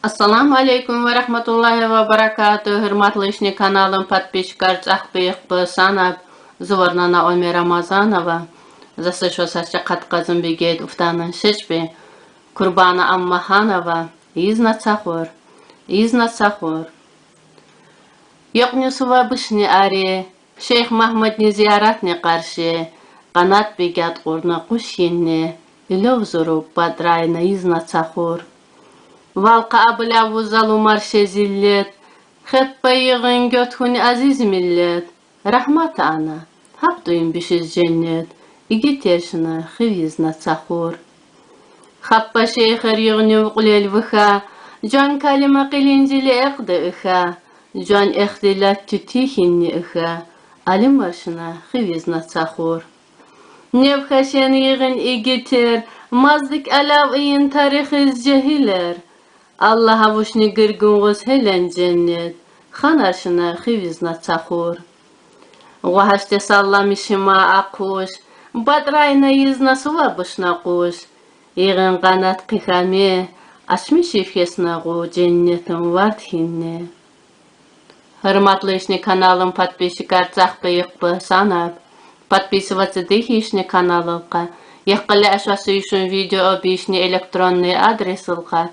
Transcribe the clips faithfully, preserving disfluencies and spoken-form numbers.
Ассаламу алейкум ва рахматуллахи ва баракатух. Гьуьрметли ишни каналым подписчиклер, цӀахпа йикъпа санап, зувар нана Оми Рамазанова. За са шо сасча къаткъазын бигед уфтанын шечби. Курбана Аммаханова, «Ийизна цахур». Ийизна цахур. Йикъни сува бишни ари, Шейх Магьмудни зияратни къарши, къанат бигат кьурна къуш гьинни, илав зуруб батӀрайна ийизна цахур. Вал къа абуляв вуз залумар шезиллет, хеппа йигъин гётгьуни азиз миллет, рагьмат ана, гьаб туьн бишиз женнет, игитер шуна хивизна цахур. Хаппа шейхер йигънив кьулел виха, жан калима къилинжили экъди иха, жан ихтилат тюти гьинни иха, алимар шуна хивизна цахур. Нев хашен йигъин игитер, маздик алав ийин тарихиз жегьилер. Аллагь авушни гиргунгъуз гьелен женнет, ханар шуна хивизна цахур. Гъва гьаште саллами шима ахъуш, батӀрайна ийизна сува бушна къуш. Йигъин къанат хъихьами, ашми шифхьесна гъу женнетин вард гьинни. Гьуьрметли ишни каналым подписчиклер, цӀахпа йикъпа санап, подписываться дихьи ишни каналылкъа. Йикъале ашваси ишин видео бишни электронный адресылкъа.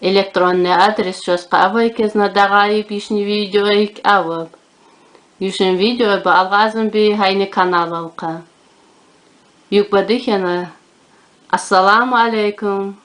Электронный адрес шоскъа авай квезна дагъайи бишни видео икӀ авуб. Ишин видео ба алгъазын би гьайни каналылкъа. Юкъба дихьена. Ассаламу алейкум.